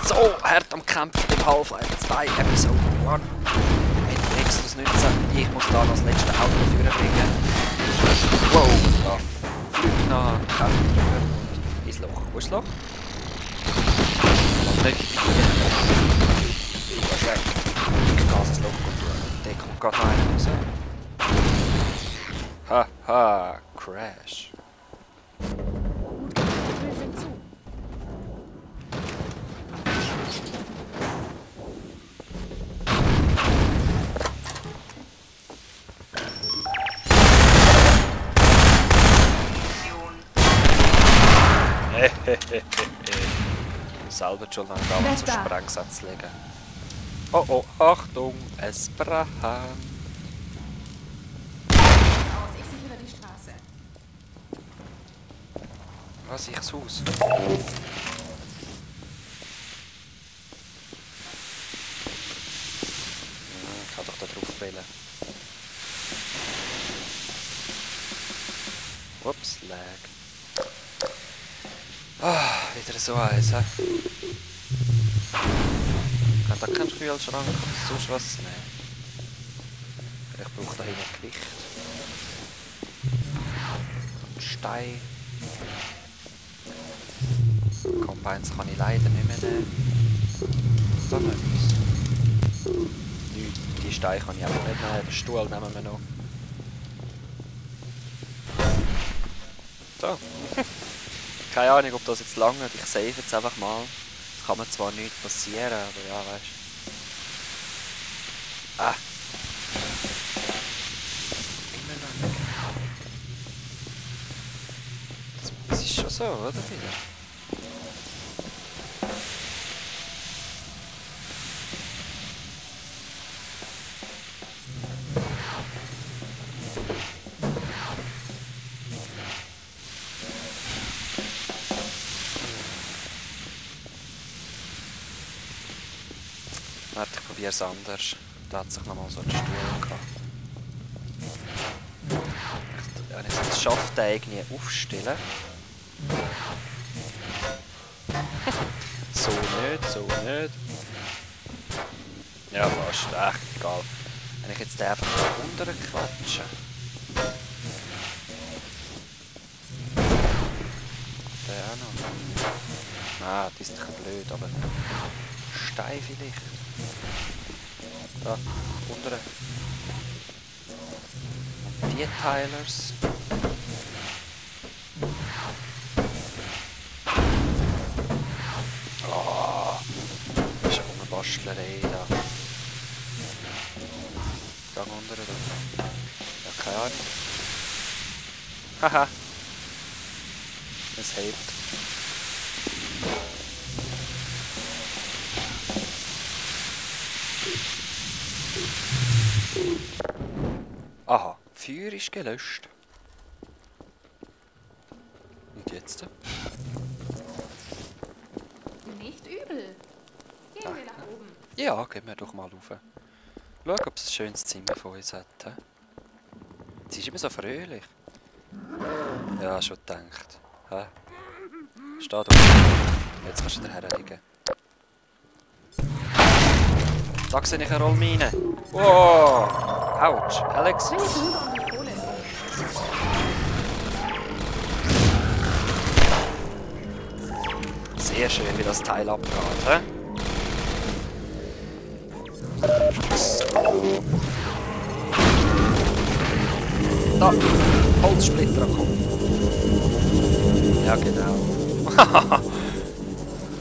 so hart am Kämpfen im Half-Life 2 Episode 1. Mit Nexus 19. Ich muss da das letzte Auto führen. Wow, da fliegt noch ein Kämpfer drüber und ins Loch. Wo ist das Loch? Und nicht hier. Was ist weg? Ich gehe ins Loch und der kommt gerade noch einer raus. Haha, Crash. Gut gemacht, wir sind zu. Selber schon lange da zu Sprengsatz legen. Oh oh, Achtung, es brennt. Ich sichere die Straße. Was, ich Haus? Ich kann doch da drauf wählen. Ups, lag. Ah, wieder so eins, hä? Kann da keinen Kühlschrank oder sonst was nehmen? Ich brauche da hinten Gewicht. Und Stein. Combines kann ich leider nicht mehr nehmen. Da noch etwas. Nichts. Die Steine kann ich einfach nicht nehmen. Den Stuhl nehmen wir noch. So. Keine Ahnung, ob das jetzt lange ist. Ich save jetzt einfach mal. Es kann mir zwar nichts passieren, aber ja, weißt du. Ah. Immer noch. Das ist schon so, oder? Wieder? Warte, ich probiere es anders. Da hat sich nochmal so ein Stuhl gehabt. Wenn ich es jetzt schaffe, den irgendwie aufzustellen. So nicht, so nicht. Ja, fast. Echt egal. Wenn ich jetzt den einfach da unten quatsche. Der auch noch. Ah, die ist ein bisschen blöd, aber Stein vielleicht. Da, unten. Und die Teilers. Oh, das ist eine Bastlerei da. Da unten, da. Ja, keine Ahnung. Haha. Es hebt. Aha, Feuer ist gelöscht. Und jetzt? Nicht übel. Gehen wir nach oben. Ja, gehen wir doch mal rauf. Schau, ob es ein schönes Zimmer von uns hat. He? Sie ist immer so fröhlich. Ja, schon gedacht. He? Steh da. Jetzt kannst du wieder herlegen. Da sehe ich eine Rollmine. Wow! Autsch! Alex! Bring es rüber und ich hole es. Sehr schön, wie das Teil abgeht. He? Da! Holzsplitter kommen. Ja, genau.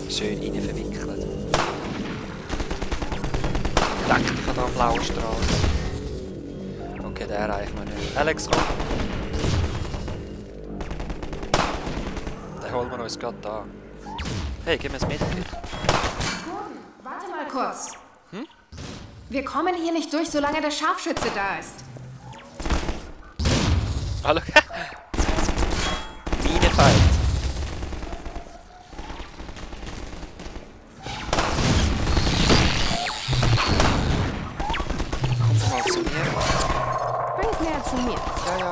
Schön rein verwickelt. Denkt ich an den blauen Straße. Okay, den erreichen wir nicht. Alex, komm! Den holen wir uns gerade da. Hey, gib mir das Mitglied. Gordon, warte mal kurz. Hm? Wir kommen hier nicht durch, solange der Scharfschütze da ist. Hallo? Minenfeind. Komm doch mal zu mir. Bring es näher zu mir. Ja, ja.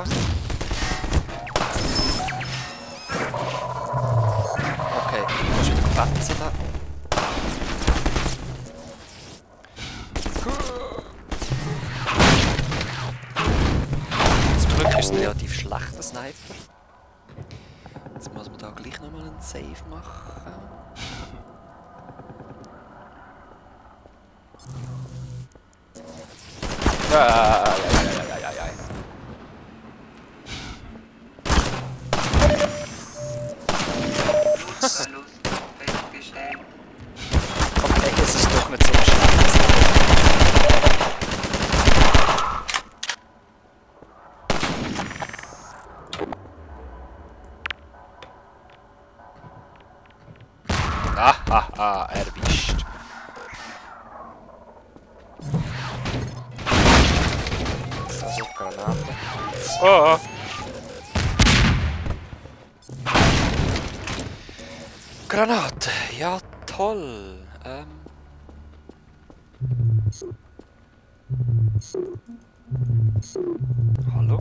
Okay, du musst wieder fetzen da. Sniper. Jetzt muss man da gleich nochmal einen Save machen. Okay, es ist doch nicht so schlecht. Ah, erwischt. Also, Granate. Oh! Granate, ja toll. Hallo?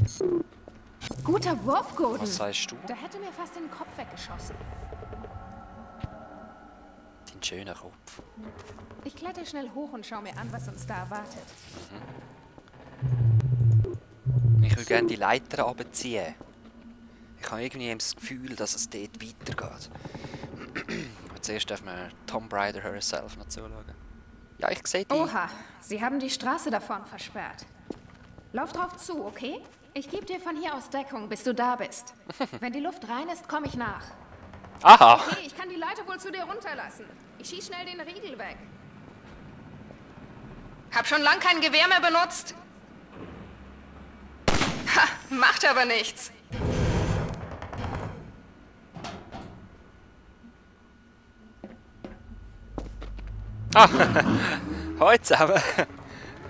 Guter Wurf, Gordon. Was sagst du? Der hätte mir fast den Kopf weggeschossen. Dein schöner Kopf. Ich kletter schnell hoch und schau mir an, was uns da erwartet. Ich will gerne die Leiter runterziehen. Ich habe irgendwie das Gefühl, dass es dort weitergeht. Zuerst darf man Tomb Raider herself noch zuschauen. Ja, ich sehe die. Oha, sie haben die Straße davon versperrt. Lauf drauf zu, okay? Ich gebe dir von hier aus Deckung, bis du da bist. Wenn die Luft rein ist, komme ich nach. Aha! Okay, ich kann die Leiter wohl zu dir runterlassen. Ich schieß schnell den Riegel weg. Hab schon lang kein Gewehr mehr benutzt. Ha, macht aber nichts. Ah! Hoi zusammen!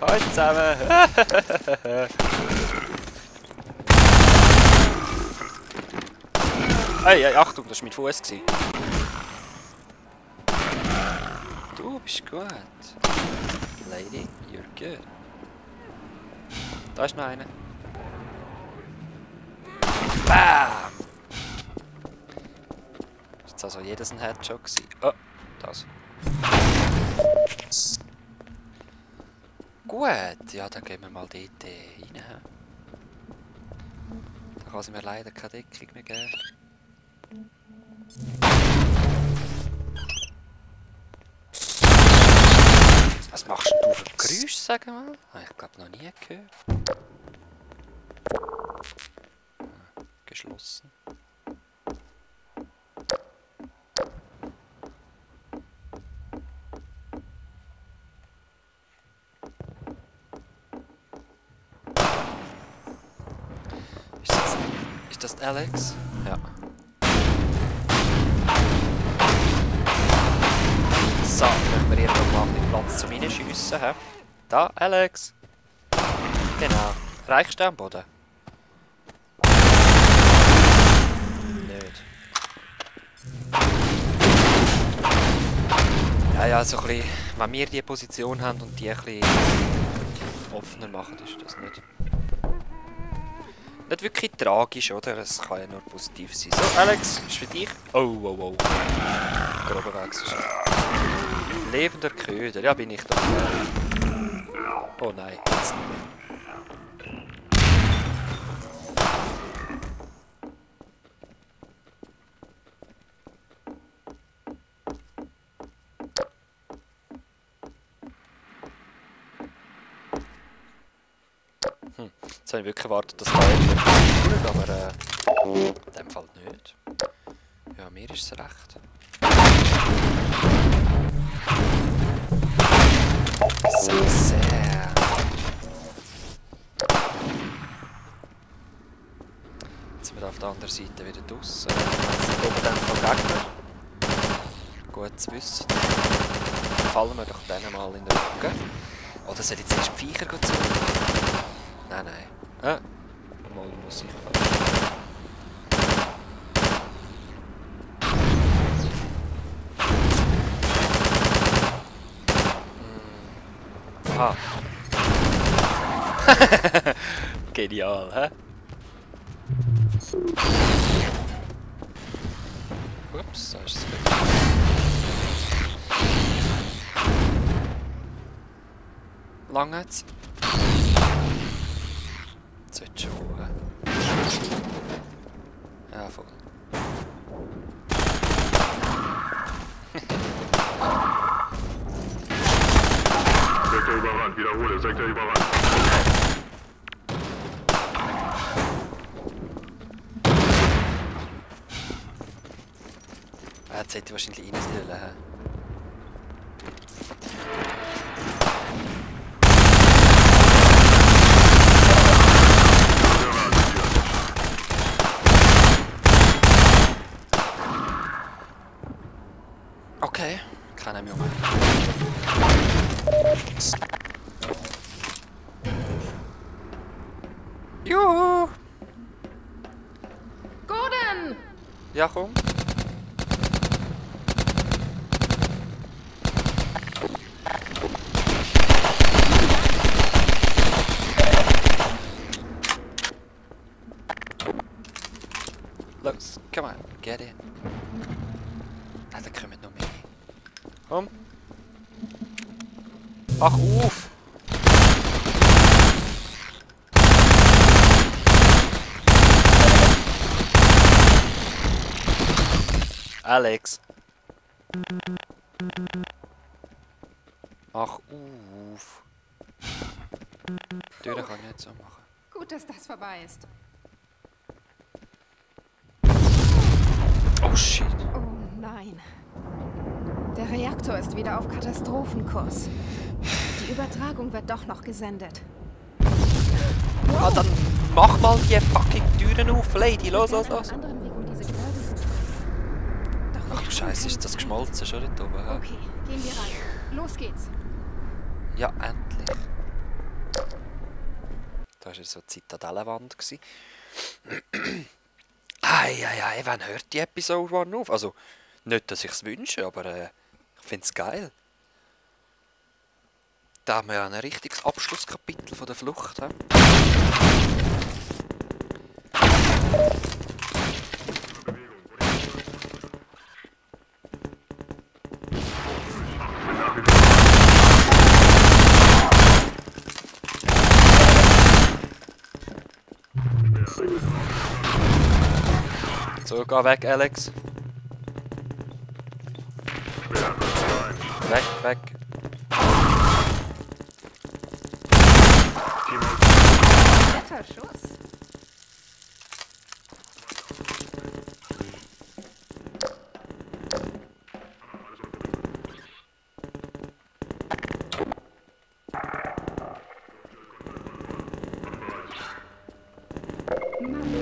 Hoi zusammen! Hey, Achtung, das war mein Fuß. Du bist gut. Lady, you're good. Da ist noch einer. Bam! Das ist also jedes ein Headshot gewesen. Oh, das. Gut, ja, dann gehen wir mal dort rein. Da kann sie mir leider keine Deckung mehr geben. Was machst du für Geräusche, sag mal? Habe ich glaube noch nie gehört. Geschlossen. Ist das Alex? Ja. So, können wir hier noch mal den Platz zum Reinschiessen. Da, Alex. Genau. Reichst du am Boden? Nicht. Ja, so ein bisschen, wenn wir diese Position haben und die ein bisschen offener machen, ist das nicht wirklich tragisch, oder? Es kann ja nur positiv sein. So, Alex, ist für dich. Oh. Grober Wechsel. Lebender Köder, ja, bin ich doch. Oh nein, jetzt nicht mehr. Jetzt habe ich wirklich erwartet, dass da etwas passiert, aber in dem Fall nicht. Ja, mir ist es recht. Sehr. Jetzt sind wir auf der anderen Seite wieder draussen. Jetzt sind oben dann von Gegner. Gut zu wissen. Fallen wir doch denen mal in den Rücken. Oder soll ich jetzt erst die Viecher zu? Nein. Mal muss ich fallen. Aha. Genial, hä? Ups, da ist es weg. Lang jetzt. Sollte schon, hä? Ja, voll. Sektor überrannt, wiederhole, Sektor überrannt. Jetzt hätte ich wahrscheinlich reinsiedeln. Okay, kleiner Junge. Juhu! Gordon! Ja, komm. Los, come on, get in. Ah, da kommen noch mehr. Komm. Ach, auf! Alex. Ach, auf. Die Tür kann ich nicht so machen. Gut, dass das vorbei ist. Oh shit. Oh nein. Der Reaktor ist wieder auf Katastrophenkurs. Die Übertragung wird doch noch gesendet. Ah, dann mach mal die fucking Türen auf, Lady. Los, los, los. Einen anderen Weg, um diese Gebäude zu... Doch Ach du Scheiße, ist das geschmolzen schon dort oben? Hä? Okay, gehen wir rein. Los geht's. Ja, endlich. Da war ja so eine Zitadellenwand. Ei, wann hört die Episode 1 auf? Also, nicht, dass ich es wünsche, aber ich finde es geil. Da haben wir ja ein richtiges Abschlusskapitel von der Flucht. He? So, geh weg, Alex. Weg, weg. Netter Schuss.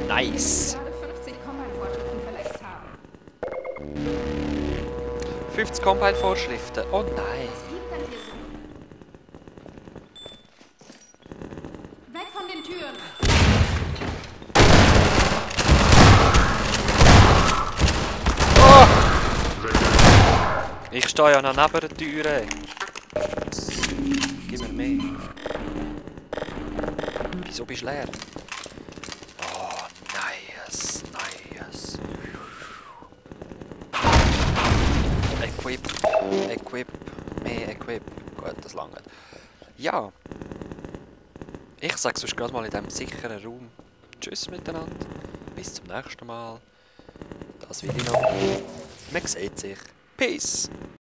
Nice. Gerade 50 Combine-Vorschriften verletzt haben. 50 Combine-Vorschriften. Oh nein. Was liegt denn hier so? Weg von den Türen! Ich stehe ja noch neben der Tür. Gib mir mehr. Wieso bist du leer? Oh, nice, nice. Equip, mehr Equip. Gut, das langt. Ja. Ich sage sonst gerade mal in diesem sicheren Raum Tschüss miteinander. Bis zum nächsten Mal. Das will ich noch. Man sieht sich. Peace.